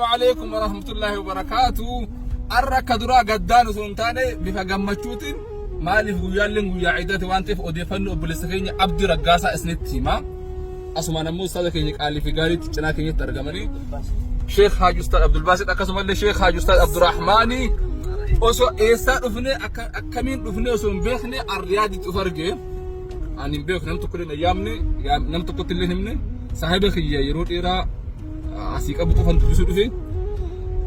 Alaikum warahmatullahi wabarakatuh. Arra akka duraa gaddaan osoo hin taane bifa gammachuutiin, maaliif guyyaalleen guyyaa ciidati waan ta'eef, odeeffannoo obboleessa keenya Abdii Raggaasaa isinitti hima. Asumaan ammoo ustaaza keenya qaalii fi gaariitti cinaa keenyatti argamanii, Sheekh Haaji Ustaad Abdulbaasit, akkasumallee Sheekh Haaji Ustaad Abdurrahmaanii, osoo eessaa dhufne akkamiin dhufne osoo hin beekne Arriyaaditti of arge. Ani hin beeku, nam tokko illee hin yaamne, nam tokkotti illee hin himne. Saahiba kiyya yeroo dheeraa asii qabu qofan dubbisuu dhufe.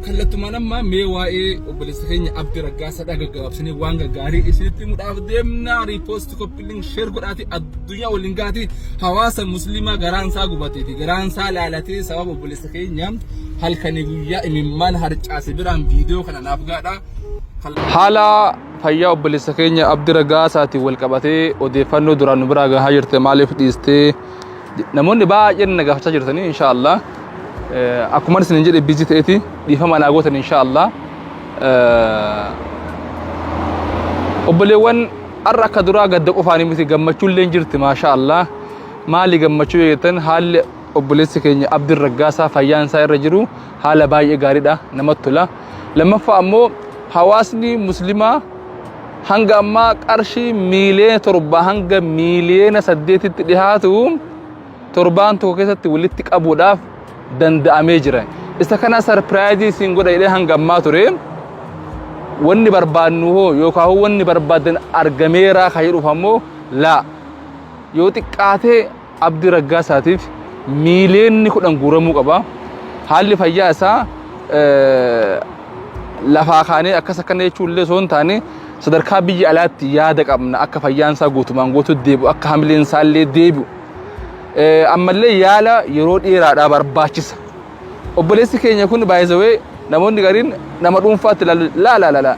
Kallattumaan amma mee waa'ee obboleessa keenya Abdi Raggaasaa gaggabaabsinee waan gaggaarii isinitti himuudhaaf deemna. Repost, copy link, share godhaati addunyaa waliin gaati. Hawaasa musliimaa garaan isaa gubatee fi garaan isaa laalatee sababa obboleessa keenya halkanii guyyaa imimmaan harcaase biraan viidiyoo kana naaf gaadha. Haala fayyaa obboleessa keenya Abdi Raggaasaatiin wal qabatee odeeffannoo duraan nu biraa gahaa jirte, maaliif dhiistee namoonni baay'een na gaafachaa jirtanii, insha Allah akkuma isin jedhe busy ta'eeti, dhiifama naa gootan, insha Allah. Obboleewwan, har'a akka duraa gadda qofaanii miti, gammachuun illee jirti, maasha Allah. Maali gammachuu jettan, haalli obboleessi keenya Abdiin Raggaasaa fayyaan isaa irra jiru haala baay'ee gaariidha, namatti tola. Lammaffaa ammoo hawaasni muslimaa hanga ammaa qarshii 7 miiliyoona hanga 8 miiliyoonatti dhihaatu torbaan tokko keessatti walitti qabuudhaaf danda'amee jira. Isa kana surprise isin godha jedhee hanga ammaa ture. Wanni barbaannu hoo yookaan wanni barbaadan argameeraa kan jedhuuf ammoo laa. Yoo xiqqaatee Abdii Raggaasaatiif 10 miiliyoonni guuramuu qaba. Haalli fayyaa isaa lafaa kaanee akkas akkana jechuun illee osoo hin taane, sadarkaa biyya alaatti yaada qabna akka fayyaan isaa guutumaan guutuutti deebi'u, akka hamileen isaa illee deebi'u. Ammallee yaala yeroo dheeraadhaa barbaachisa. Obboleessi keenya kun baay'isawee namoonni gariin nama dhuunfaatti ilaalu, laa laa laa,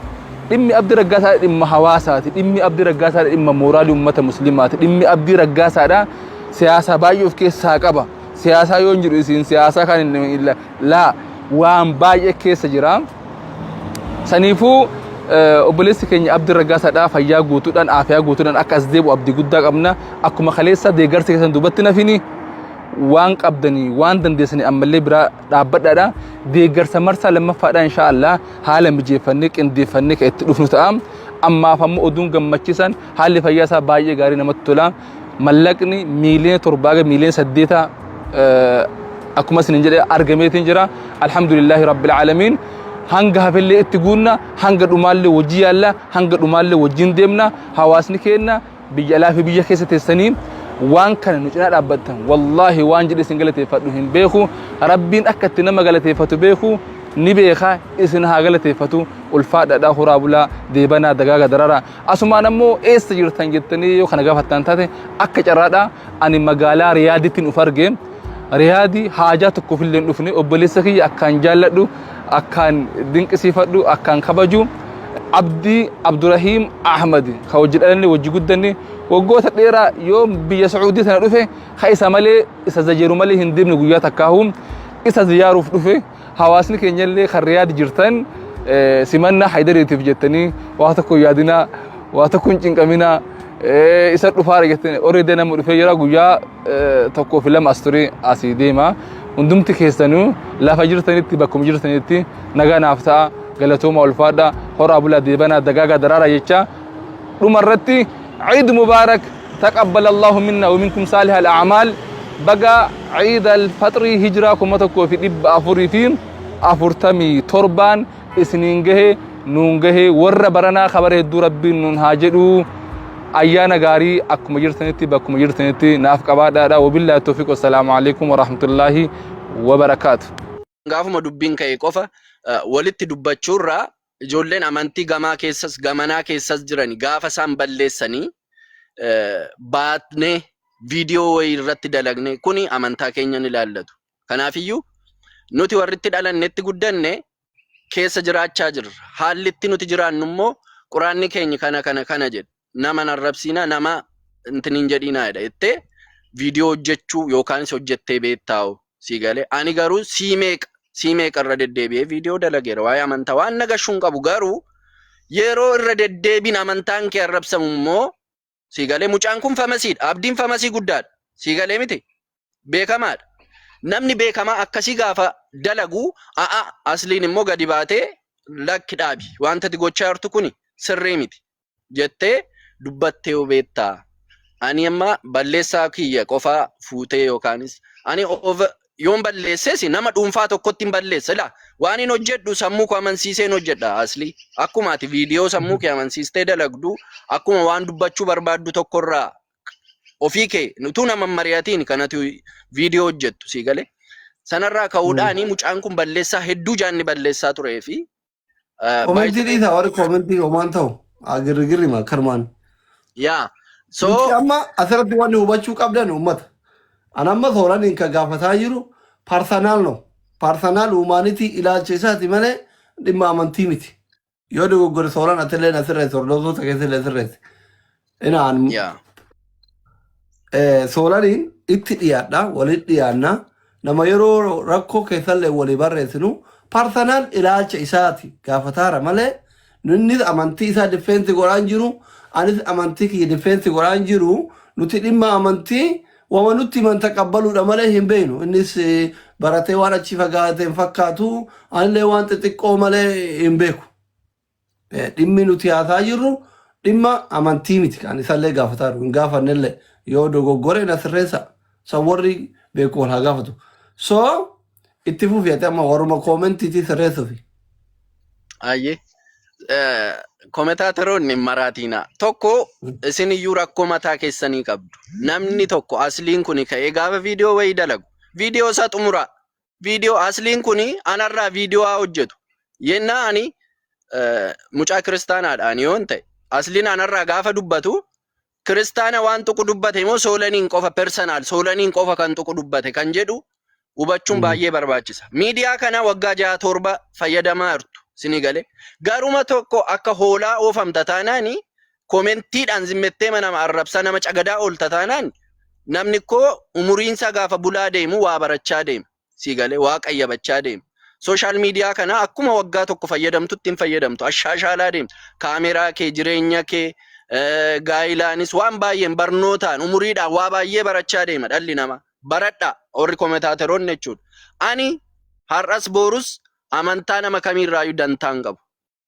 dhimmi Abdii Raggaasaa dhimma hawaasaati. Dhimmi Abdii Raggaasaa dhimma mooraalii uummata musliimaati. Dhimmi Abdii Raggaasaadha siyaasa baay'ee of keessaa qaba. Siyaasaa yoo hin jiru isin siyaasaa kan hin laa, waan baay'ee keessa jira. Saniifuu obboleessi keenya Abdii Raggaasaadha fayyaa guutuudhaan, aafiyaa guutuudhaan akka as deebi'u abdii guddaa qabna. Akkuma kaleessa deeggarsa keessan duubatti nafini, waan qabdanii waan dandeessanii ammallee biraa dhaabbadhaadha. Deeggarsa marsaa lammaffaadha insha Allah haala mijeeffannee qindeeffannee kan itti dhufnu ta'a. Ammaaf ammoo oduun gammachiisan haalli fayyaa isaa baay'ee gaarii, namatti tola. Mallaqni 7 miiliyoona ga 8 miiliyoona akkuma isin jedhe argameetiin jira. Alhamdulillahi rabbil aalamiin. Hanga hafellee itti guunna, hanga dhumaallee wajji yaalla, hanga dhumaallee wajjin deemna. Hawaasni keenya biyya alaa fi biyya keessa teessanii waan kana nu cinaa dhaabbattan, wallaahi waan jedhe isin galateeffadhu hin beeku. Rabbiin akka itti nama galateeffatu beeku ni beeka, isin haa galateeffatu. Ulfaadhaadha, horaa bulaa, deebanaa, dagaaga, dararaa. Asumaan ammoo eessa jirtan jettanii yoo kana gaafattan taate, akka carraadha ani magaalaa Riyaadittiin uf arge. Riyaadii haajaa tokkoof illee hin dhufne. Obboleessa kiyya akkaan jaalladhu, akkaan dinqisiifadhu, akkaan kabaju, Abdii Abdurahiim Ahmad, ka wajji dhalanne, wajji guddanne, waggoota dheeraa yoo biyya Sacuudii sana dhufe ka isa malee, isa zajeeru malee hin deemne guyyaa takkaahu, isa ziyaaruuf dhufe. Hawaasni keenya illee kan Riyaad jirtan simannaa Haydariitiif jettanii waa tokko yaadinaa, waa tokko hin cinqaminaa. Isa dhufaara jettanii, already nama dhufee jira, guyyaa tokkoo fi lama as ture, asii deema. Hundumti keessanuu lafa jirtanitti, bakkuma jirtanitti nagaa naaf ta'a. Galatooma, ulfaadha, horaa bulaa, deebanaa, dagaagaa, daraaraa jecha, dhuma irratti Eid Mubarak, taqabbal Allahu minna wa minkum saalih al a'maal. Baga Eid al Faxrii Hijraa 1447n isiniin gahe, nuun gahe. Warra baranaa kabara hedduu rabbiin nuun haa jedhu. Ayyaana gaarii akkuma jirtanitti, bakkuma jirtanitti naaf qabaadhaadha. Wabillaahi tawfiiq, wassalaamu alaikum warahmatullaahi wabarakaatu. Gaafuma dubbiin ka'e qofa walitti dubbachuurraa, ijoolleen amantii gamaa keessas gamanaa keessas jiran gaafa isaan balleessanii baatnee viidiyoo wayii irratti dalagne, kuni amantaa keenya ni ilaallatu. Kanaafiyyuu nuti warri itti dhalannetti guddanne keessa jiraachaa jirra. Haalli itti nuti jiraannu immoo quraanni keenya kana kana kana jedha. Nama narrabsiinaa, nama intiniin jedhiinaa jedha jettee viidiyoo hojjechuu yookaanis hojjettee beektaa'u sii galee. Ani garuu sii meeqa sii meeqa irra deddeebi'ee viidiyoo dalageera waa'ee amantaa, waan nagashuu hin qabu. Garuu yeroo irra deddeebiin amantaan kee arrabsamu immoo, sii galee, mucaan kun famousiidha. Abdiin famousii guddaadha, sii galee miti, beekamaadha. Namni beekamaa akkasii gaafa dalagu, a'a, asliin immoo gadi baatee lakki, dhaabi, wanta ati gochaa jirtu kuni sirrii miti jettee dubbattee yoo beektaa. Ani amma balleessaa kiyya qofaa fuutee yookaanis ani yoon balleesses nama dhuunfaa tokkotti hin balleessa. Ilaa, waan hin hojjedhu sammuu koo amansiiseen hojjedha asli. Akkuma ati viidiyoo sammuu kee amansiistee dalagdu, akkuma waan dubbachuu barbaaddu tokkorraa ofii kee utuu nama hin mari'atiin kan ati viidiyoo hojjettu, sii galee. Sanarraa ka'uudhaan mucaan kun balleessaa hedduu jaanni balleessaa turee fi Commentii dhiisa, warri commentii homaan ta'u girgirrima kanumaan. Yaa, so Nuti amma asirratti wanni hubachuu qabdan, uummata. An amma Soolaniin kan gaafataa jiru personal, no. Personal humanity ilaalcha isaati malee dhimma amantii miti. Yoo dogoggore Soolan, atillee na sirreessi, hordoftoota keessallee sirreessi. Inaan Soolaniin itti dhiyaadha, walitti dhiyaanna. Nama yeroo rakkoo keessallee walii barreessinu, personal ilaalcha isaati gaafataara malee innis amantii isaa defense godhaan jiru, anis amantii kiyya defense godhaan jiru. Nuti dhimma amantii wama nutti himan taqabbaluudha malee hin beeknu. Innis baratee waan achi fagaate hin fakkaatu, anillee waan xixiqqoo malee hin beeku. Dhimmi nuti haasaa jirru dhimma amantii miti. Kan isallee gaafataa jiru hin gaafannellee, yoo dogoggore na sirreessa, san warri beeku wal haa gaafatu. So itti fufi, ati amma warruma commentiitii sirreessuufi. Ayyee. Commentatoroonni maraatiina. Tokko, isin iyyuu rakkoo mataa keessanii qabdu. Namni tokko, asliin kun ka'ee gaafa viidiyoo wayii dalagu, viidiyoo isaa xumuraa. Viidiyoo asliin kun anarraa viidiyoo haa hojjetu. Yennaa ani mucaa kiristaanaadhaan yoon ta'e, asliin anarraa gaafa dubbatu kiristaana waan tuqu dubbate moo Soolaniin qofa, personal Soolaniin qofa kan tuqu dubbate kan jedhu hubachuun baay'ee barbaachisa. Miidiyaa kana waggaa 6, 7 fayyadamaa jirtu sini galee. Garuma tokko akka hoolaa oofamta taanaani, commentiidhaan zimmettee nama arrabsaa, nama cagadaa oolta taanaan, namni koo umuriinsaa gaafa bulaa deemu waa barachaa deema. Sii galee, waa qayyabachaa deema. Social media kana akkuma waggaa tokko fayyadamtutti hin fayyadamtu. Ashaashaalaa deemta. Kaameraa kee, jireenya kee, gaa'ilaanis waan baay'een barnootaan umuriidhaan waa baay'ee barachaa deema dhalli namaa. Baradhaa warri commentatoroonni jechuudha. Ani har'as boorus amantaa nama kamiirraayyuu dantaa hin qabu.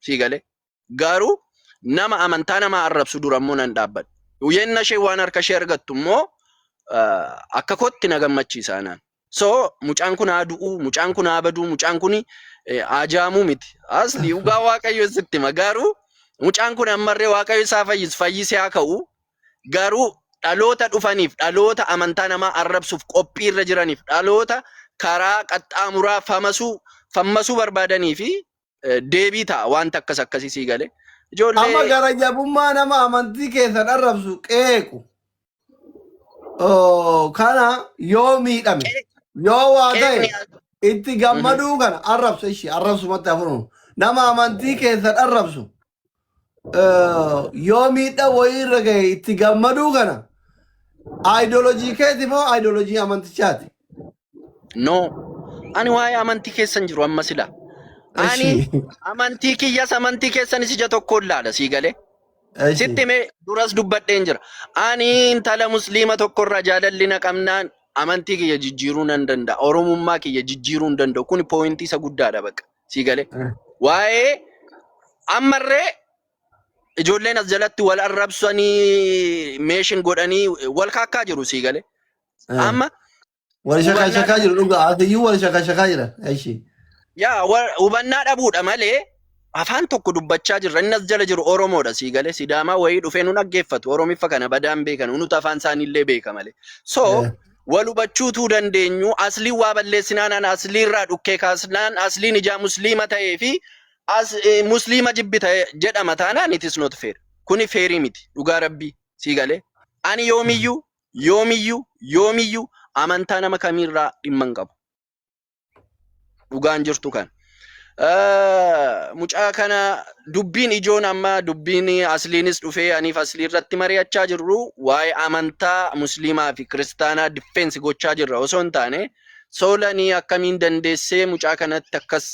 Sii galee. Garuu nama amantaa namaa arrabsu dura immoo nan dhaabbadha. Yenna ishee waan harka ishee argattu immoo akka kootti na gammachiisa anaan. So mucaan kun haa du'uu, mucaan kun haa baduu, mucaan kun haa jaamuu miti. Asli dhugaa Waaqayyo sitti hima. Garuu mucaan kun ammarree Waaqayyo isaa fayyisu, fayyisee haa ka'u. Garuu dhaloota dhufaniif, dhaloota amantaa namaa arrabsuuf qophii irra jiraniif, dhaloota karaa qaxxaamuraa famasuu fammasuu barbaadanii fi deebii ta'a wanta akkas akkasii, sii galee. Ijoollee Amma gara jabummaa nama amantii keessan arrabsu qeequ. Oh, kana yoo miidhame, yoo waa ta'e qeeqni itti gammaduu kana arrabsu, ishii arrabsumatti hafuun nama amantii keessan arrabsu yoo miidha wayii irra gahe itti gammaduu kana ideology keeti moo ideology amantichaati? No. Ani waa'ee amantii keessan jiru amma sila. Ani amantii kiyyas amantii keessanis ija tokkoon laala, sii galee. Sitti himee duras dubbadheen jira. Ani intala musliima tokkorraa jaalalli na qabnaan amantii kiyya jijjiiruu nan danda'a. Oromummaa kiyya jijjiiruu hin danda'u. Kuni pointii isa guddaadha bakka. Sii galee. Waa'ee ammarree ijoolleen as jalatti wal arrabsanii meeshin godhanii wal kaakkaa jiru, sii galee. Amma Wal hubannaa shakashakaa jiru, dhugaa asiyyuu wal shakashakaa jiran. Eshi. Yaa, hubannaa dhabuudha malee afaan tokko dubbachaa jirra. Inni as jala jiru Oromoodha, sii galee. Sidaamaa wayii dhufee nu dhaggeeffatu. Oromiffa kana badaan beekan. Nuti afaan isaaniillee beeka malee. So wal hubachuutuu dandeenyu, asliin waa balleessinaan ana asliirraa dhukkee kaasnaan, asliin ijaa musliima ta'ee fi as musliima jibbita jedhama taanaan, it is not fair. Kuni fairii miti, dhugaa rabbii, sii galee. Ani yoomiyyuu yoomiyyuu yoomiyyuu amantaa nama kamiirraa dhimma hin qabu. Dhugaan jirtu kana. Mucaa kana dubbiin ijoon amma dubbiin asliinis dhufee aniif aslii irratti mari'achaa jirru waa'ee amantaa musliimaa fi kiristaanaa defense gochaa jirra osoo hin taane, Soolanii akkamiin dandeessee mucaa kanatti akkas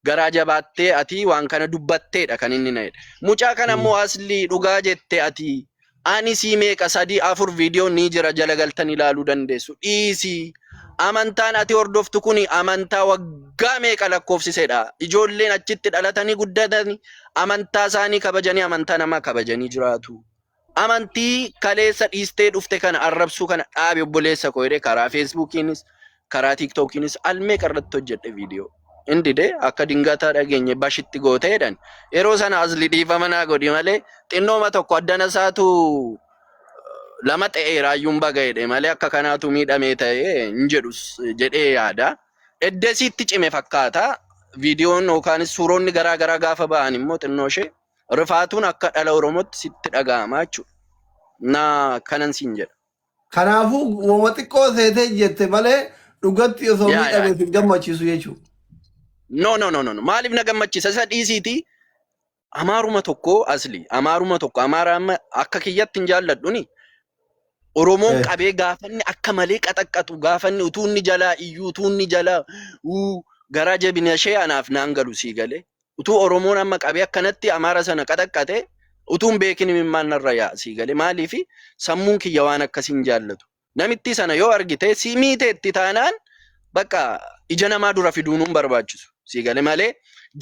garaa jabaattee ati waan kana dubbatteedha kan inni na jedhe. Mucaa kana immoo aslii dhugaa jette ati, ani sii meeqa, sadii, afur viidiyoon ni jira, jala galtan ilaaluu dandeessu. Dhiisii. Amantaan ati hordoftu kuni amantaa waggaa meeqa lakkoofsisedha. Ijoolleen achitti dhalatanii guddatanii amantaa isaanii kabajanii amantaa namaa kabajanii jiraatu. Amantii kaleessa dhiistee dhufte kana arrabsuu kana dhaabi obboleessa koo jedhee karaa Feesbuukiinis karaa Tiiktookiinis almeeqa irratti hojjedhe viidiyoo. Hin dide akka dingataa dhageenye bashitti gootee jedhan. Yeroo sana asli dhiifama naa godhi malee xinnooma tokko addana isaatu lama ta'eera iyyuu baga jedhe malee akka kanaatu miidhamee ta'ee hin jedhus jedhee yaada. Eddesiitti cime fakkaata. Viidiyoon yookaan suuronni garaa garaa gaafa ba'an immoo xinnoo ishee rifaatuun akka dhala Oromootti sitti dhaga'ama jechuudha. Na kanan siin jedha. Kanaafuu wama xiqqoo seetee jette malee dhugatti osoo Yaa yaa. miidhame sin gammachiisu jechuudha. No, no, no, no, no. Maaliif na gammachiisa? Isa dhiisiitii Amaaruma tokko asli Amaaruma tokko Amaara amma akka kiyyatti hin jaalladhuni. Oromoon qabee gaafanni akka malee qaxaqqaxu gaafanni utuu inni jalaa iyyuu utuu inni jalaa uu garaa jabina ishee anaaf naan galu sii galee. Utuu Oromoon amma qabee akkanatti Amaara sana qaxaqqaxe utuu hin beekin imimmaan narra yaa'a sii galee. Maaliif sammuun kiyya waan akkasii hin jaallatu. Namittii sana yoo argite si miiteetti taanaan bakka ija namaa dura fiduun hin barbaachisu. Sii gale malee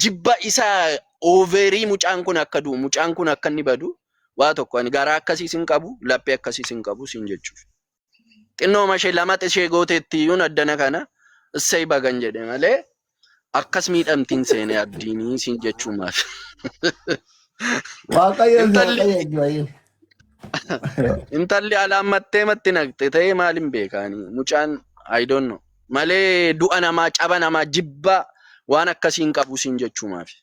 jibba isaa ooverii mucaan kun akka du'u mucaan kun akka inni badu waa tokko ani garaa akkasiis hin qabu laphee akkasiis hin qabu siin jechuuf. Xinnooma ishee lama ishee gooteetti iyyuu addana kana issee bagan jedhe malee akkas miidhamtiin seene abdiinii siin jechuu maal. Waaqayyo si Intalli waaqayyo baay'ee. Intalli alaammattee matti naqxe ta'ee maal hin beekaani mucaan I don't know malee du'a namaa caba namaa jibbaa waan akkasii hin qabu siin jechuu maafi.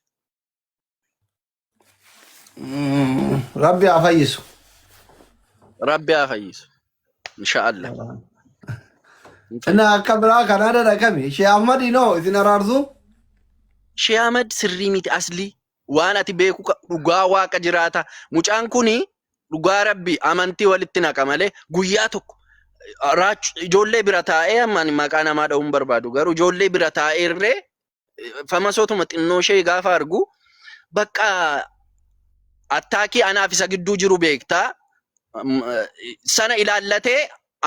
Rabbi haa fayyisu. Rabbi haa fayyisu. Inshaallah. Hin Inni fayyisa. akka biraa Kanaada dhaqame. Shee Ahmad inoo isin araarsu? Shee Ahmad sirrii miti aslii. Waan ati beeku dhugaa waaqa jiraata. Mucaan kuni dhugaa rabbi amantii walitti naqa malee guyyaa tokko ijoollee bira taa'ee amma ani maqaa namaa dha'uun barbaadu garuu ijoollee bira taa'ee irree famasootuma xinnoo ishee gaafa argu bakka attaakii anaaf isa gidduu jiru beektaa sana ilaallatee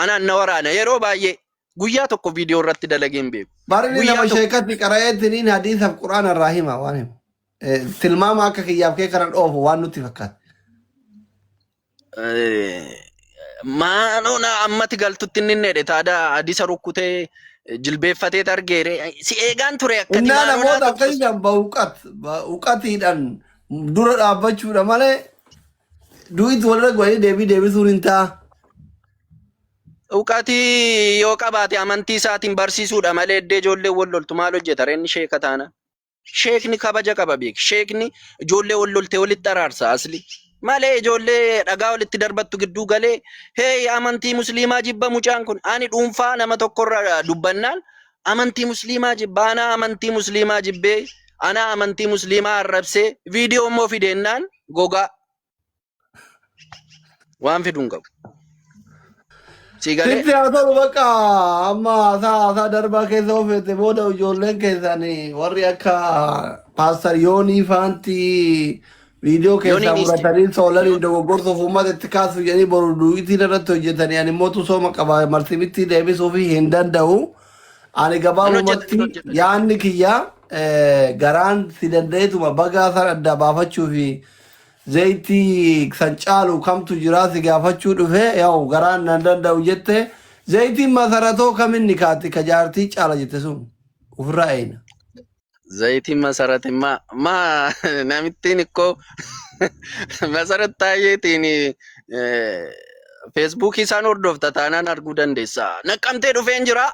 anaan na waraana yeroo baay'ee guyyaa tokko viidiyoo irratti dalagee hin beeku. Barinni Guyyaa nama tokko sheekatti qara'eettiniin hadiisaaf quraana irraa hima waan himu. Tilmaama akka kiyyaaf kee kana dhoofu waan nutti fakkaate. Maaloo na ammatti galtutti inni inni jedhe taada hadiisa rukkutee jilbeeffatee argeere si eegaan ture akkati Innaa maaloo naa namoota tokko akkasiidhaan ba'uqatiidhaan dura dhaabbachuudha malee du'itti walirra godhanii deebii deebisuun hin ta'a. Uqatii yoo qabaate amantii isaatiin barsiisuudha malee iddee ijoollee wal loltu maal hojjeta reenni sheeka taana. Sheekni kabaja qaba beek. Sheekni ijoollee wal loltee walitti araarsa asli. Malee ijoollee dhagaa walitti darbattu gidduu galee hey amantii musliimaa jibba mucaan kun ani dhuunfaa nama tokkorra dubbannaan amantii musliimaa jibba anaa amantii musliimaa jibbee anaa amantii musliimaa arrabsee viidiyoo immoo fideennaan gogaa Waan fidu hin qabu. Sii galee? Sitti haa tolu bakka amma haasaa haasaa darbaa keessa ofeete booda ijoolleen keessan warri akka paastar Yoonii faanti viidiyoo Yoonii keessaa dhiiste. fudhatanii soolaniin dogoggorsuuf uummata itti kaasuuf jedhanii boru duu'itiin irratti hojjetanii ani immoo sooma qaba marsimitti deebisuuf hin danda'u. Ani Hin hojjetan gabaabumatti hin hojjetan. yaanni kiyya garaan si danda'eetuma bagaa san adda baafachuu fi Zayitii san caalu kamtu jiraa si gaafachuu dhufe yaa'u garaan nan danda'u jette zayitiin masaratoo kaminni kaati ka jaartii caala jette sun ofirraa eeyna. Zayitiin masarat maa maa namittiin ikkoo masarat taayyeetiin feesbuukii isaan hordofta taanaan arguu dandeessa. Naqqamtee dhufeen jira.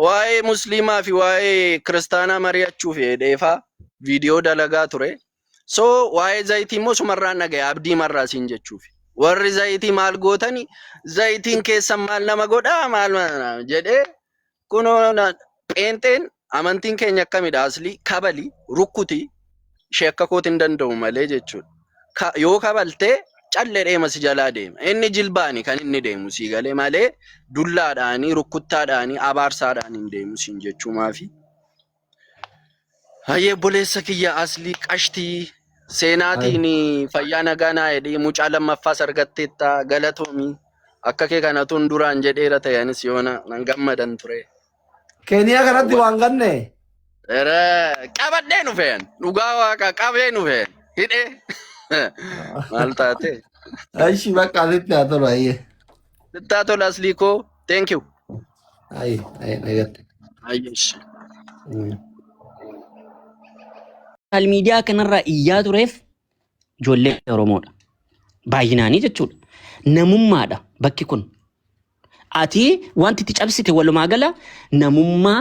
Waa'ee musliimaa fi waa'ee kiristaanaa mari'achuuf dheefaa viidiyoo dalagaa ture. So waa'ee zayitii immoo sumarraan dhaga'e abdii marraa siin jechuuf. Warri zayitii maal gootani zayitiin keessan maal nama godhaa maal jedhee kunoo pheenxeen amantiin keenya akkamidha aslii kabali rukkuti ishee akka kooti hin danda'u malee jechuudha. Yoo kabaltee callee deema si jalaa deema. Inni jilbaani kan inni deemu sii galee malee dullaadhaanii rukkuttaadhaanii abaarsaadhaan hin deemu siin jechuumaafi. Hayyee obboleessa kiyya aslii qashtii seenaatiin fayyaa nagaa naa jedhii mucaa lammaffaas argatteetta galatoomi. Akka kee kanatuun duraan jedheera ta'e anis yoona nan gammadan ture. Keeniyaa kanatti waan ganne. Era qabadhee dhufeen dhugaa waaqa qabee dhufeen hidhee maal taate? Ashi bakka asitti haa tolu ayyee. Sittaa tola aslii koo thank you. Ayi ayi nagatti. Ayyesh. Sooshaal miidiyaa kanarraa iyyaa tureef ijoollee Oromoodha. Baay'inaanii jechuudha. Namummaadha bakki kun. Ati wanti itti cabsite walumaa gala namummaa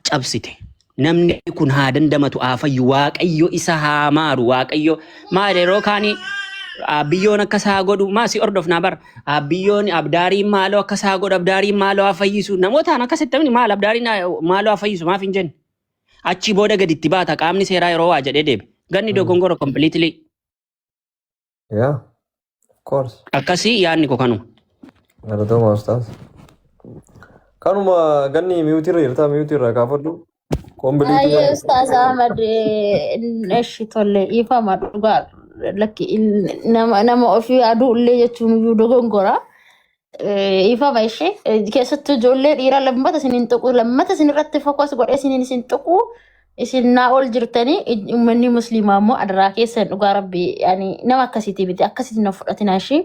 cabsite. Namni kun haa dandamatu haa fayyu waaqayyo isa haa maaru waaqayyo maal yeroo kaanii abiyyoon akkas haa godhu maa si hordofnaa bara abiyyoon abdaariin maaloo akkas haa godhu abdaariin maaloo haa fayyisu namootaan akkasitti namni maal abdaariin maaloo haa fayyisu maaf hin jenne achii booda gadi itti baata qaamni seeraa yeroo waa jedhee deebe ganni dogongora completely Yeah, of course. Akkasii yaadni koo kanuma. Galatooma ustaaz. Kanuma ganni mute irra jirta mute irraa kaafadhu. Complete Baay'ee Ustaaz Ahmad eshi tolle ifama dhugaa lakki nama nama ofii aduu illee jechuun iyyuu dogongora. Ifama ishee keessattuu ijoollee dhiiraa lammata isin hin tuqu lammata isin irratti focus godhee isin isin tuqu isin naa ol jirtanii uummanni musliimaa immoo adaraa keessan dhugaa rabbi ani nama akkasiiti miti akkasitti na fudhatina ishee.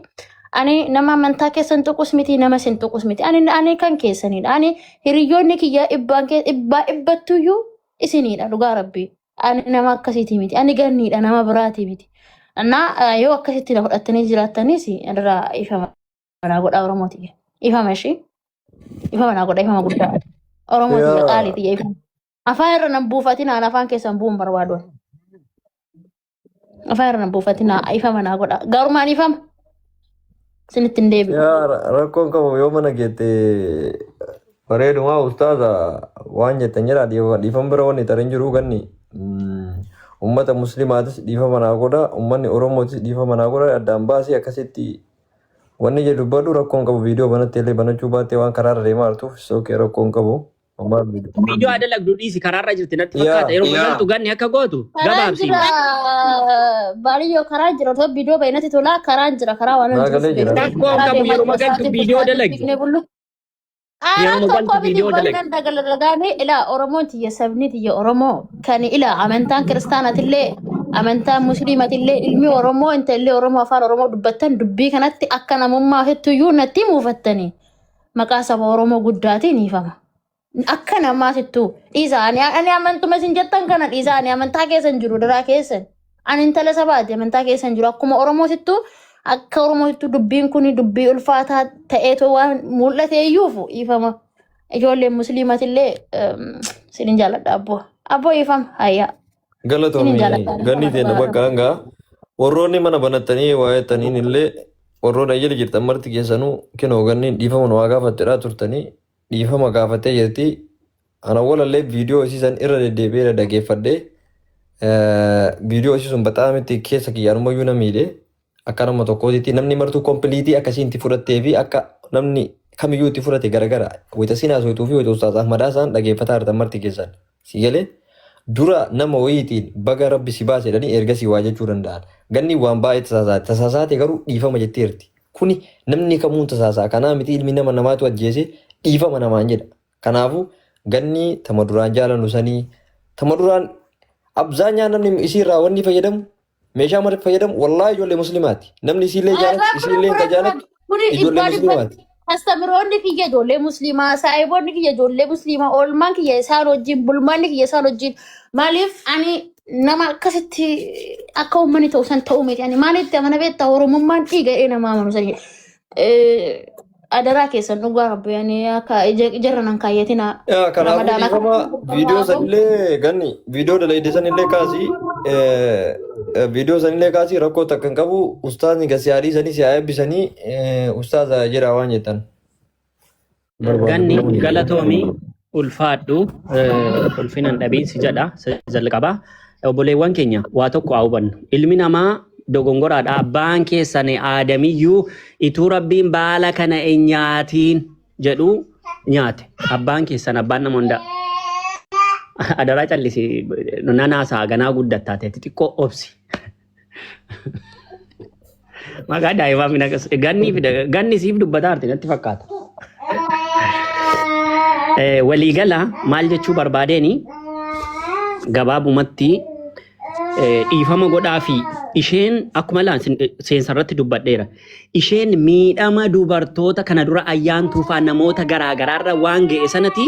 Ani nama amantaa keessan tuqus miti nama isin tuqus miti ani ani kan keessanidha ani hiriyoonni kiyya dhibbaan kee dhibbaa dhibbattuyyuu isinidha dhugaa rabbi ani nama akkasiiti miti ani ganniidha nama biraati miti. Naa yoo akkasitti na fudhattanii jiraattanis adaraa ifama naa godhaa Oromoo tiyya. Ifama ishee. Ifama naa godhaa ifama guddaa. Oromoo tiyya Yaa qaalii tiyya ifama. Afaan irra nan buufatinaa an afaan keessan bu'uun barbaadu. Afaan irra nan buufatinaa ifama naa godhaa. Garumaan ifama. Isinitti hin deebi'u. Yaa rakkoon qabu yoo mana geette bareedumaa ustaaza waan jettan jedha dhiifama bira wanni tarin jiru ganni ummata muslimaatis dhiifama naa godha ummanni oromootis dhiifama naa godha addaan baasii akkasitti Wanni jedhu dubbadhu rakkoon qabu viidiyoo banattee illee banachuu baattee waan karaarra deemaa jirtuuf it's okay rakkoon qabu. Homaa viidiyoo. Viidiyoo haa dalagdu dhiisi karaarra jirti natti Yaa. fakkaata. Yeroo galtu ganni akka gootu Karaan gabaabsi. jira baaliyyoo karaan jira otoo viidiyoo baay'inatti tolaa karaan jira karaa waan Naa jiruuf galee jira. beektu. Rakkoon Karaa qabu deemaa yeruma jira galtu sa'aatii viidiyoo sa'aatii dalagi. fiignee bullu. Kaaraan Yeruma tokko galtu miti viidiyoo dalagi. bal'inaan dagalagaame ilaa Oromoon tiyya sabni tiyya Oromoo kan ilaa amantaan kiristaanatillee amantaan musliimatillee ilmi Oromoo intalli Oromoo afaan Oromoo dubbattan dubbii kanatti akka namummaa fettuyyuu natti muufattanii maqaa saba Oromoo guddaatiin hiifama. Akka namaatittuu dhiisa ani ani amantuma isin jettan kana dhiisa ani amantaa keessan jiru daraa keessan ani intala sabaati amantaa keessan jiru akkuma Oromootittuu akka Oromootittuu dubbiin kun dubbii ulfaataa ta'eetoo waan mul'ate iyyuufu dhiifama ijoolleen musliimatillee sinin jaalladha abboo abboo dhiifama hayyaa sinin Galatoomi jaalladha ganni dhiifama teenya dhugaa bakka hangaa warroonni mana banattanii waa jettaniin illee warroonni ayyala jirtan marti keessanuu kinoo ganniin dhiifama nu haa gaafattedhaa turtanii dhiifama gaafattee jirti. Ana walallee viidiyoo isii san irra deddeebi'ee dhaggeeffadhee viidiyoo isii sun baxaamitti keessa kiyyaanumayyuu na miidhe. Akka nama tokkootitti namni martuu complete akkasiin itti fudhattee fi akka namni kamiyyuu itti fudhate garagara. Wayita siin haasoftuu fi wayita Ustaaz Ahmadaa isaan dhaggeeffataa jirtan marti keessan. Si galee dura nama wayiitiin baga rabbi si baase jedhanii ergasii waa jechuu danda'an. Ganni waan baay'ee tasaasaate. Tasaasaate garuu dhiifama jetteerti. Kuni namni kamuu tasaasaa. Kanaa miti ilmi nama namaatu ajjeese dhiifama namaan jedha. Kanaafuu ganni tama duraan jaalannu sanii tama duraan abzaanyaa namni isiirraa wanni fayyadamu meeshaa mara fayyadamu wallaahi ijoollee muslimaati. Namni isiillee jaalatu isiillee ka jaalatu Kuni ijoollee dhibbaa dhibbatti muslimaati. Kastamiroonni kiyya ijoollee musliimaa, saahiboonni kiyya ijoollee musliimaa, oolmaan kiyya isaan wajjin, bulmaanni kiyya isaan wajjin. Maaliif ani nama akkasitti akka uummanni ta'u san ta'uu miti. Ani maalitti amana beektaa Oromummaan dhiiga jedhee nama amanu sanidha. Adaraa keessan dhugaa rabbi ani akka ijarra nan kaayyatina. Yaa kanaafuu Ramadaana dhiifama viidiyoo sanillee ganni viidiyoo dalayde sanillee kaasii viidiyoo sanillee kaasii rakkoo takka hin qabu ustaazni gasi haadhii sanii si haa eebbisanii ustaaza jedhaa waan jettan. Barbaadu. Ganni galatoomi ulfaadhu ulfinan dhabiinsi jedha isa jalqaba. Obboleewwan keenya waa tokko haa hubannu. Ilmi namaa dogongoraadha. Abbaan keessan aadamiyyuu ituu rabbiin baala kana hin nyaatiin jedhu nyaate. Abbaan keessan abbaan nama hundaa. Adaraa callisi nanaasaa ganaa guddattaa ta'e xixiqqoo obsi. Maqaa daa'imaa mina ganni fida ganni siif dubbataa jirti natti fakkaata. Waliigala maal jechuu barbaadeeni, gabaabumatti dhiifama godhaa fi isheen akkuma laan seensa irratti dubbadheera. Isheen miidhama dubartoota kana dura ayyaantuufaa namoota garaa garaarra waan ga'e sanati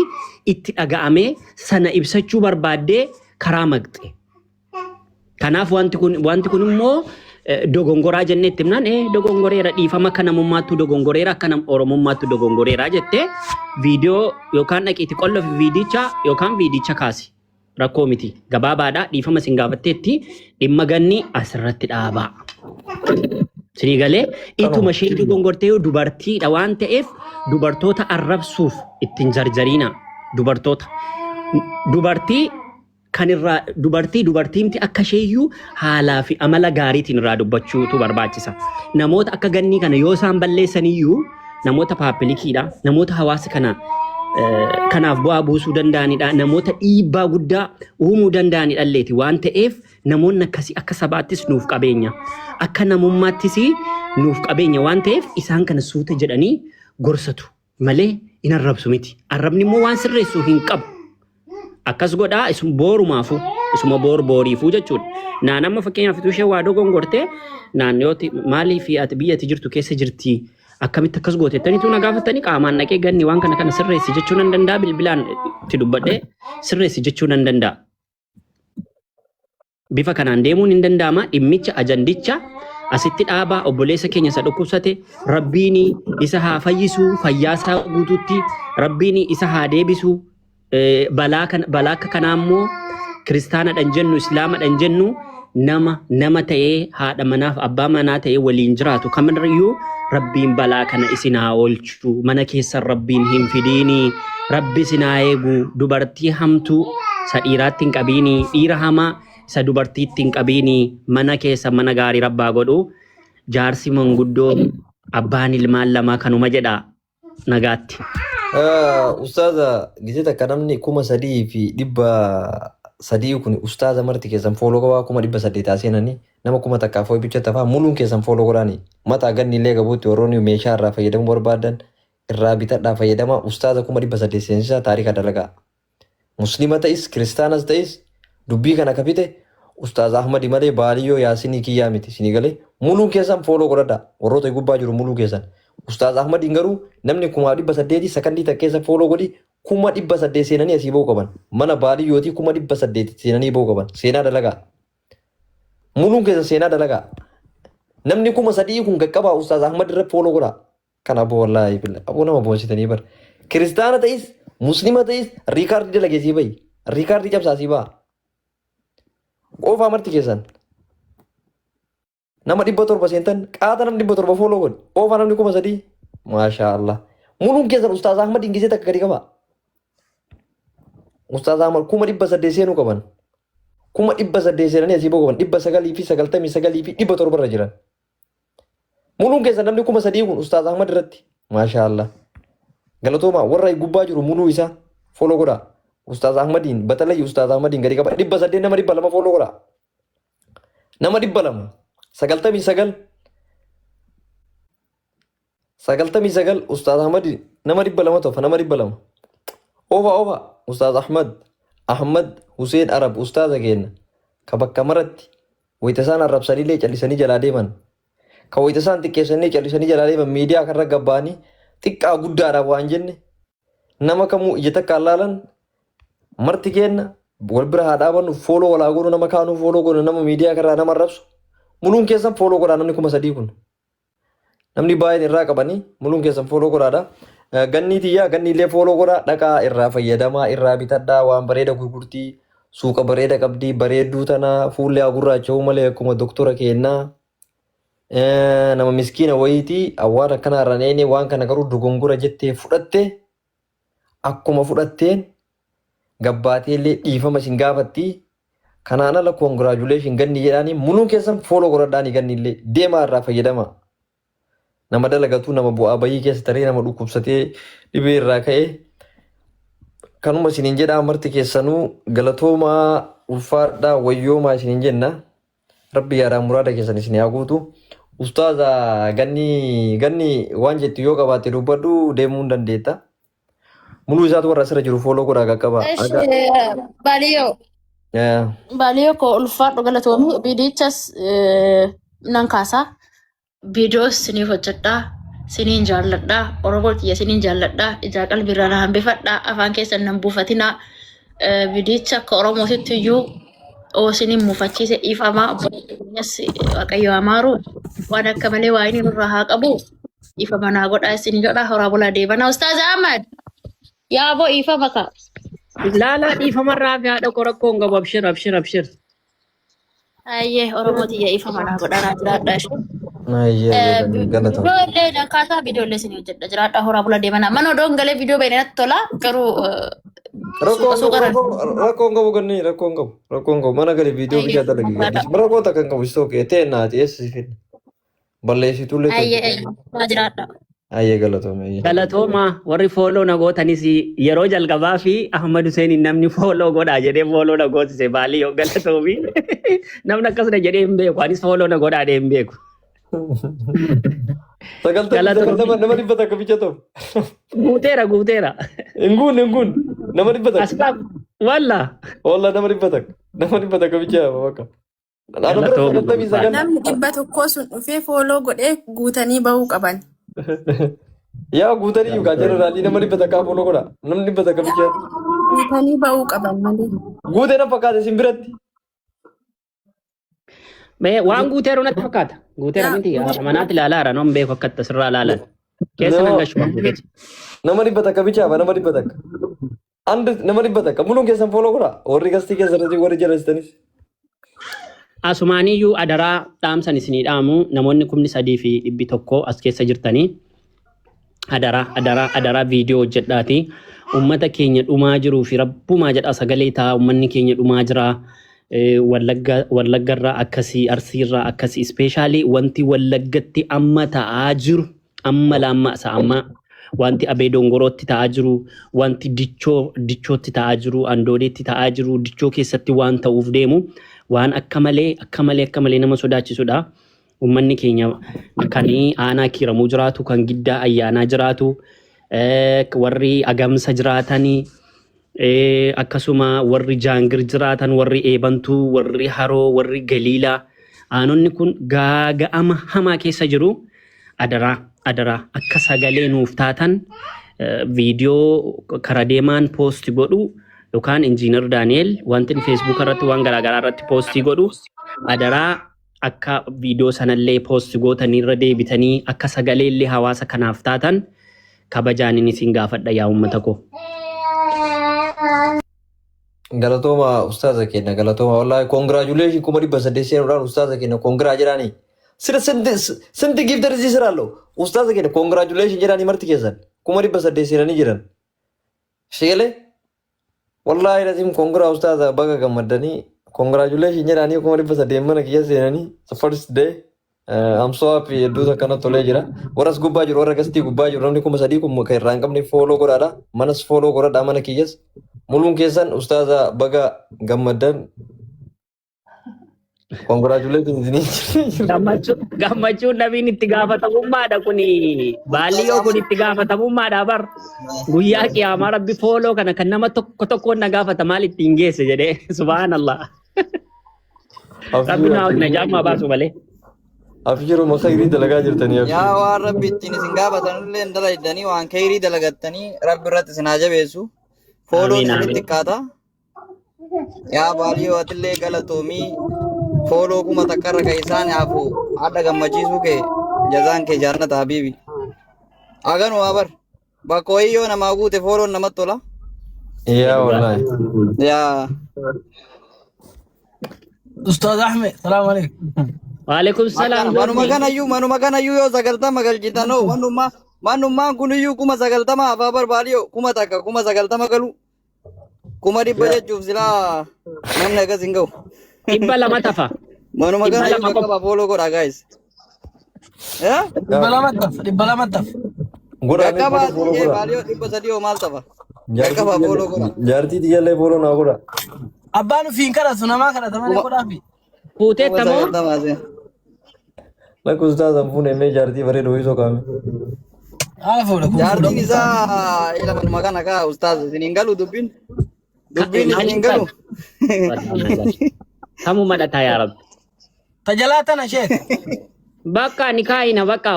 itti dhaga'amee sana ibsachuu barbaaddee karaa maqxe. Kanaaf wanti kun immoo dogongoraa jennee itti himnaan, dogongoreera, dhiifama, akka namummaattuu dogongoreera, akka oromummaattuu dogongoreera jettee viidiyoo yookaan dhaqiiti qolla fi viidicha yookaan viidicha kaasi. Rakkoo miti. Gabaabaadha. Dhiifama isin gaafatteetti, dhimma ganni asirratti dhaabaa. Sinii galee ituma isheen dogongortee dubartiidha waan ta'eef dubartoota arrabsuuf ittiin jarjariina. Dubartoota. Dubartii kan irraa dubartii dubartiimti akka isheeyyuu haalaa fi amala gaariitiin irraa dubbachuutu barbaachisa. Namoota akka gannii kana yoo isaan balleessaniyyuu namoota publiciidha. Namoota hawaasa kana kanaaf bu'aa buusuu danda'anidha. Namoota dhiibbaa guddaa uumuu danda'anidha illeeti waan ta'eef namoonni akkasii akka sabaattis nuuf qabeenya. Akka namummaattis nuuf qabeenya waan ta'eef isaan kana suuta jedhanii gorsatu malee hin arrabsu miti. Arrabni immoo waan sirreessu hin qabu. Akkas godhaa isuma boorumaafuu, isuma boor booriifuu jechuudha. Naan amma fakkeenyaaf utuu ishee waa dogongortee naannooti maalii fi ati biyya ati jirtu keessa jirti, akkamitti akkas goote jettaniitu na gaafatanii, qaamaan dhaqee ganni waan kana kana sirreessi jechuu nan danda'a, bilbilaan itti dubbadhee sirreessi jechuu nan danda'a. Bifa kanaan deemuun hin danda'ama. Dhimmicha, ajandicha asitti dhaabaa. Obboleessa keenya isa dhukkubsate Rabbiin isa haa fayyisu, fayyaa isaa guutuutti Rabbiin isa haa deebisu. Balaa kana, balaa akka kanaa immoo kiristaanadhaan jennu, islaamadhaan jennu, nama nama ta'ee haadha manaaf abbaa manaa ta'ee waliin jiraatu kamirrayyuu Rabbiin balaa kana isin haa oolchu. Mana keessan Rabbiin hin fidiini. Rabbi isin haa eegu. Dubartii hamtuu isa dhiiraatti hin qabiini, dhiira hamaa isa dubartiitti hin qabiini. Mana keessa mana gaarii Rabbaa godhu. Jaarsi manguddoo abbaan ilmaan lamaa kanuma jedha. Nagaatti. Ustaaza, gisee takka namni 3,300 kun ustaaza marti keessan follow qabaa, 800,000 seenanii nama 1,000 fooyi bicha tafaa. Muluun keessan follow godhaani. Mataa ganni illee qabuutti warroonni meeshaa irraa fayyadamuu barbaadan irraa bitadhaa fayyadama. Ustaaza 800,000 seensisaa, taarika dalagaa. Muslima ta'is kiristaanas ta'is dubbii kana kafite Ustaaza Ahmadi malee baaliyyoo yaasinii kiyyaa miti. Isinii galee, muluun keessan follow godhadhaa. Warroota gubbaa jiru muluu keessan. Ustaaza Ahmadiin garuu namni 800,000 sakandii takka keessa follow godhi, 800,000 seenanii asii ba'uu qaban. Mana baaliyyootii 800,000 seenanii ba'uu qaban. Seenaa dalagaa. Muluun keessan seenaa dalagaa. Namni 3,000 kun qaqqabaa, Ustaaza Ahmad irra follow godhaa. Kan aboo, wallaahi billah, aboo nama boonsitanii bar. Kiristaana ta'is muslima ta'is record dalagee sii bahi. Record cabsaa sii ba'a. Qofaa marti keessan. Nama 700 seentan, qaata namni 700 follow godhi. Qofaa namni 3,000. Maashaa Allah. Muluun keessan Ustaaz Ahmad gisee takka gadi qaba. Ustaaz Ahmad 800,000 seenuu qaban. 800,000 seenanii asii ba'uu qaban. 999,700 irra jiran. Muluun keessan namni 3,000 kun Ustaaz Ahmad irratti. Maashaa Allah. Galatooma, warra gubbaa jiru muluu isaa follow godhaa. Ustaaz Ahmadiin batalayyi Ustaaz Ahmadiin gadi qaba. 800 nama 200 follow godhaa. Nama 299 99 Ustaaz Ahmad nama 200 tofa, nama 200. Oofa oofa Ustaaz Ahmad, Ahmad Hussein Arab, ustaaza keenya ka bakka maratti wayita isaan arrabsanillee callisanii jalaa deeman. Ka wayita isaan xiqqeessanii callisanii jalaa deeman, miidiyaa kanarra gabbaanii xiqqaa guddaadhaaf waan jenne nama kamuu ija takkaan laalan, marti keenna wal bira haa dhaabannu, follow walaa godhu, nama kaanuu follow godhu, nama miidiyaa kanarraa nama arrabsu muluun keessan follow godhaa. Namni 3,000 kun namni baay'een irraa qabanii muluun keessan follow godhaadha. Gannii tiyyaa, ganni illee follow godhaa, dhaqaa irraa fayyadamaa, irraa bitadhaa, waan bareeda gurgurtii, suuqa bareeda qabdii, bareedduu tana fuullee haa gurraacha'uu malee akkuma doktora kennaa nama miskiina wayiitii awwaara akkanaa irraan eenye waan kana garuu dogongora jettee fudhatte, akkuma fudhatteen gabbaatee illee dhiifama isin gaafatti. Kanaan ala congratulation ganni jedhaanii, muluun keessan follow godhadhaanii, ganni illee deemaa irraa fayyadamaa. Nama dalagatu, nama bu'aa bayii keessa taree, nama dhukkubsatee dhibee irraa ka'e kanuma isiniin jedhaa. Marti keessanuu galatoomaa, ulfaadhaa, wayyoomaa isiniin jenna. Rabbi yaadaan muraada keessan isin haa guutu. Ustaaza ganni, ganni waan jettu yoo qabaatte dubbadhu, deemuu hin dandeetta. Muluu isaatu warra asirra jiru follow godhaa qaqqabaa. Eshi Baaliyoo. Yeah. Baaliyoo koo ulfaadhu, galatoomii. Viidiyichas nan kaasaa. Viidiyoos siniif hojjedhaa. Siniin jaalladhaa. Oromoo kiyya siniin jaalladhaa. Ijaa qalbiirraa na hambifadhaa. Afaan keessan nan buufatinaa. Viidiyicha akka Oromootitti iyyuu oo siniin muufachiise dhiifamaa. Obboleettii keenyas Waaqayyo amaaru waan akka malee waa inni nurraa haa qabu. Dhiifama naa godhaa isin jedha. Horaa bulaa deebanaa. Ustaaz Ahmad, yaaboo dhiifama kaa. Laalaa, dhiifamarraa fi haadha koo, rakkoo hin qabu. Abshir, abshir, abshir. Ayyee, Oromoo tiyya, dhiifama naa godhaa, naa jiraadhaa ishee. Ayyee, galatoom. Viidiyoo illee nan kaasaa, viidiyoo illee isin hojjedha. Jiraadhaa, horaa bulaa deemanaa. Mana odoon galee viidiyoo baay'ee natti tola, garuu Rakkoo suuqa suuqa rakkoo hin qabu ganni, rakkoo hin qabu, rakkoo hin qabu. Mana gali viidiyoo biyya dalagi gadhiisi. Rakkoo takka hin qabu, istoo kee ta'e naati eessa si fidna balleessituullee. Ayyee, ayyee, naa jiraadhaa. Ayyee, galatoom, ayyee. Galatooma warri follow na gootanis. Yeroo jalqabaa fi Ahmad Hussein namni follow godhaa jedhee follow na gootise. Baalii yoo galatoomi, namni akkasuma jedhee hin beeku, anis follow na godhaa jedhee hin beeku. 90 Galatoomii. 90, nama 100 bicha ta'u. Guuteera, guuteera. Hin guunne, hin guunne, nama 100. Asxaa walla. Walla, nama 100, nama 100 bicha yaaba bakka. Ana bira Galatoomii. 99. Namni 100 sun dhufee follow godhee guutanii bahuu qaban. Yaa, guutanii yookaan generally nama 100 follow godha. Namni 100 bicha. Guutanii bahuu qaban malee. Guutee na fakkaate isin biratti. Mee waan guuteeru natti fakkaata. Guuteera miti, haadha manaatti ilaalaa jira, non beeku akka itti asirraa ilaalan. Keessa nan gashu waan guuteetu. Nama 100 bicha yaaba, nama 100. And nama 100 muluun keessan follow godha. Warri gastii keessa irratti, warri jalastanis. Asumaaniyyuu adaraa dhaamsan isinii dhaamu, namoonni 3100 as keessa jirtanii, adaraa, adaraa, adaraa, viidiyoo hojjedhaati. Uummata keenya dhumaa jiruu fi rabbumaa jedha sagalee ta'a, uummanni keenya dhumaa jira. Wallagga, Wallaggarraa akkasii, Arsiirraa akkasii, especially wanti Wallaggatti amma ta'aa jiru, amma laamma isa amma wanti Abee Dongorootti ta'aa jiru, wanti Dichoo, Dichootti ta'aa jiru, Andoodeetti ta'aa jiru, Dichoo keessatti waan ta'uuf deemu waan akka malee, akka malee, akka malee nama sodaachisudha. Uummanni keenya kan aanaa Kiiramuu jiraatu, kan Giddaa Ayyaanaa jiraatu, warri Agamsa jiraatanii, akkasuma warri Jaangir jiraatan, warri Eebantuu, warri Haroo, warri Galiilaa, aanonni kun gaaga'ama hamaa keessa jiru. Adaraa, adaraa, akka sagalee nuuf taatan viidiyoo kara deemaan post godhu yookaan Injiinar Daani'el wanti inni Facebook irratti waan garaagaraa irratti post godhu, adaraa akka viidiyoo sanallee post gootanii irra deebitanii akka sagalee illee hawaasa kanaaf taatan kabajaan inni isin gaafadha, yaa uummata koo. Galatooma ustaaza keenya, galatooma. Wallaahi congratulation, 800,000 seenuudhaan ustaaza keenya congra jedhaanii. Sira sinti sinti gifter isii siraallo ustaaza keenya congratulation jedhaanii, marti keessan 800,000 seenanii jiran. Sheelee, wallaahi lazim congra ustaaza, baga gammaddanii, congratulation jedhaanii. 800,000 mana kiyya seenanii the first day. I'm so happy, hedduutu akkana tolee jira. Warras gubbaa jiru, warra gastii gubbaa jiru, namni 3000 kun kan irraa hin qabne follow godhaadha. Manas follow godhadha, mana kiyyas. Muluun keessan ustaaza baga gammaddan. Congratulations isinii. Gammachuun dhabiin itti gaafatamummaadha kuni. Baaliyyoo, kun itti gaafatamummaadha bar. Guyyaa qiyaamaa Rabbi follow kana kan nama tokko tokkoon na gaafata, maal ittiin geesse jedhee, subhaanallah. Rabbi naa na jaammaa baasu malee. Abshiruma, khayrii dalagaa jirtanii, Yaa abshir. waan Rabbi ittiin isin gaafatan illee hin dalaydanii, waan khayrii dalagattanii Rabbi irratti isin haa jabeessu. Follown Amiin isinitti amiin. xiqqaata. Yaa Baaliyyoo, atillee galatoomii, follow 1000 irra kan isaan haafu hadha gammachiisuu kee, jazaan kee jaannata, habiibi. Aganuma bar bakka wayii yoo namaa guute follown namatti tola. Yaa wallaahi. Yaa. Ustaaz Ahmed, salaam alaikum. Waalaikum salaam. Manuma Joorji. kanayyuu, manuma kanayyuu yoo 90 galchitanoo, manummaa manummaan kuniyyuu 90,000 hafaa barbaadiyoo, 1000 90,000 galu, 100,000 jechuuf silaa namni akkas hin ga'u. 200 tafa. Manuma Dhibba kanayyuu lama qofa. qaqqaba, follow godhaa guys. Eh? 200 taf, 200 taf. Godhaa mee. Qaqqabaa Follow follow ee godhaa. Baaliyoo, 300 hoo maal tafa? Jaartii Qaqqabaa, follow godhaa. Jaartii tiyyallee follow naa godhaa. Abbaan ofiin kadhatu namaa kadhata malee Kuma godhaafi. Fuuteetta moo? 90 seen. Lakka ustaazan fuune, mee jaartii bareedu wayii soqaame. Haa fuudha kun Jaartiin fuudha. isaa ilma kana kaa ustaaz isin hin galu dubbiin. Dubbiin isin hin galu. Kamu madhataa yaa Rabbi. Tajalaa tana sheek. Bakka ni kaayina bakka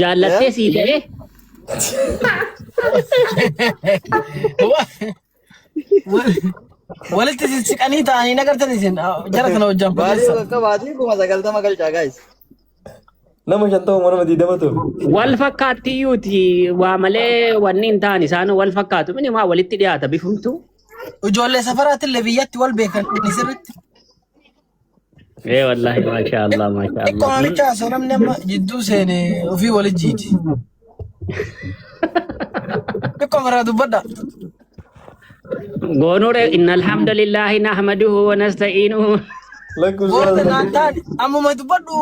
jaallattee sii ta'e Walitti sissiqanii ta'anii nagartan isin jara kana hojjaan Baalii fageessa. bakka baatii 90,000 galchaa guys. Nama 50 nama 20 ta'u. Wal fakkaattiyyuuti waa malee wanni hin taane isaan wal fakkaatu minimaa walitti dhiyaata bifumtu. Ijoollee safaraatillee biyyatti wal beekan ni sirriitti. Ee wallaahi maashaa Allah maashaa Xiqqoo Allah. namicha osoo namni amma jidduu seene ofii wali jiiti. Xiqqoo irraa dubbadha. Goonuure inna alhamdulillahi nahmaduhu wa nasta'iinuhu. Lakkoofsa Booda naan taane ammuma dubbadhu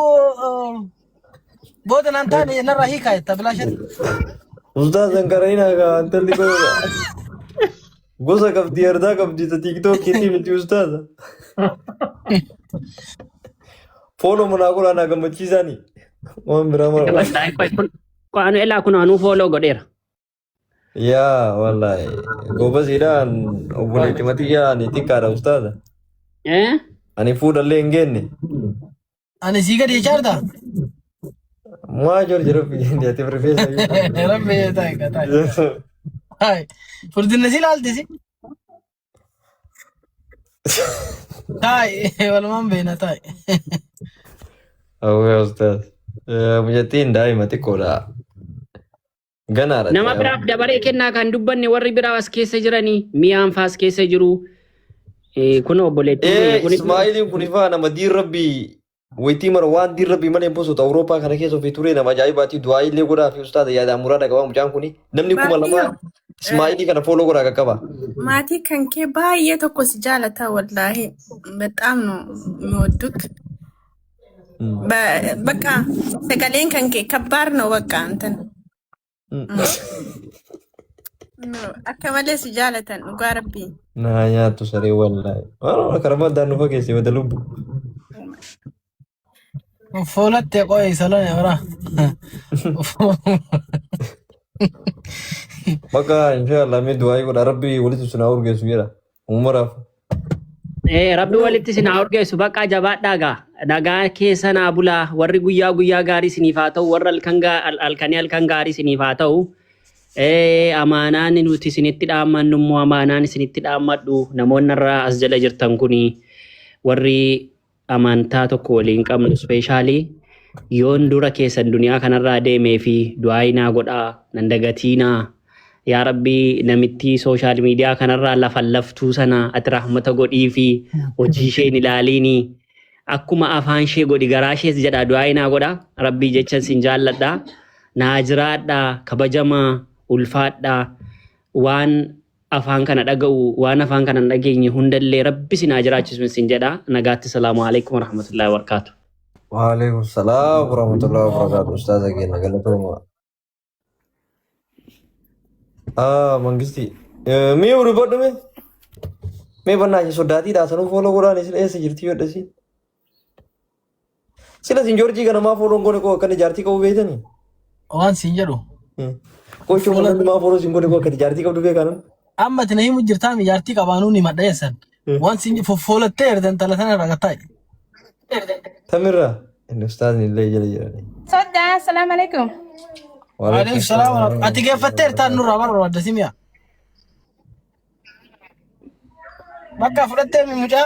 booda naan taane narraa hiikaa jetta bilaashatti. Ustaaz Sankarayina kaa intalli kun gosa qabdi ardaa qabdi ta tiiktookiitii miti ustaaza. Fooloo manaa godhaa naa gammachiisaani. Waan biraa mara. Wallaahi kun anu elaa kun anuu fooloo godheera. Yaa wallaahi goobasiidhaan obboleetti matiyyaa ani xiqqaadha ustaaza. Eh? Ani fuudhallee hin geenne. Ani sii gadi jechaa jirtaa? Maa joor jedhu biyya ati rifeensa iyyuu. Rabbi taa'i taa'i. Taa'i. Furdinna si ilaalti si. Taa'i walumaan beena taa'i. Awwee ustaaz. Mucattiin daa'ima xiqqoodha. Ganaadha. Nama biraaf dabaree kennaa kan dubbanne warri biraa as keessa jiranii mi'aan faas keessa jiru. Kun obboleettiin Ee keenya kun Ismaa'iliin kun ifaa nama diin rabbii wayitii mara waan diin rabbii malee hin posotu Awurooppaa kana keessa ofii turee nama ajaa'ibaati du'aa illee godhaa fi ustaaza yaadaan muraada qabaa mucaan kuni namni 2000 Baay'ee Ismaa'ilii kana fooloo godhaa qaqqaba. maatii kan kee baay'ee tokko si jaalata wallaahi በጣም ነው የሚወዱክ በቃ sagaleen kan kee ከባድ ነው በቃ እንትን akka malee si jaalatan dhugaa rabbii. Naa nyaattu saree wallaahi. Waan karaa addaan nu fageesse bada lubbu. Fuulatti qo'ee salone bara. Bakka inshallah mee du'aa godha rabbi walitti isin haa urgeessu jedha. Uumaraaf. Rabbi walitti isin haa urgeessu bakka jabaadhaa gaa nagaa keessa naa bulaa warri guyyaa guyyaa gaarii isiniif haa ta'u warri halkan halkanii halkan gaarii isiniif haa ta'u. Amaanaan nuti isinitti dhaammannu immoo amaanaan isinitti dhaammadhu namoonni irraa as jala jirtan kuni warri amantaa tokko waliin qabnu ispeeshaalii yoon dura keessan duniyaa kanarraa deemee fi du'aa naa godhaa nan dagatiinaa yaa rabbi namitti sooshaal miidiyaa kanarraa lafa laftuu sana ati rahmata godhii fi hojii ishee hin ilaaliini akkuma afaan ishee godhi garaa ishees jedha du'aa naa godha rabbii jechan sin jaalladha naa jiraadha kabajamaa ulfaadha waan afaan kana dhaga'u waan afaan kana hin dhageenye hundallee rabbi sin haa jiraachisu sin jedha nagaatti salaamu alaikum warahmatullahi wabarakatuh. Waalaikum salaam warahmatullahi wabarakatuh. Ustaaza keenya galatooma. Ah, mangisti. Mee dubbadhu mee. Mee bannaa soddaatiidha sanuu fooloo godhaan isin eessa jirti yoo dhasi. Sila isin Joorjii kana maa fooloon goone koo akka jaartii qabu beektanii? Waan siin jedhu. Qochoo namni maa fooloo isin goone koo akka jaartii qabdu beekaa namni? Amma ati na himu jirtaa mi jaartii qabaanuu ni madha jeessan. Waan siin foffoolattee erga intala tana irraa gattaa'e. Tamirraa? Inni ustaazni illee jala jirani. Soddaa, assalaamu alaikum. Waalaikum salaam. Ati geeffattee ertaan nurraa barbaadda simi'a. Bakka fudhattee mi mucaa?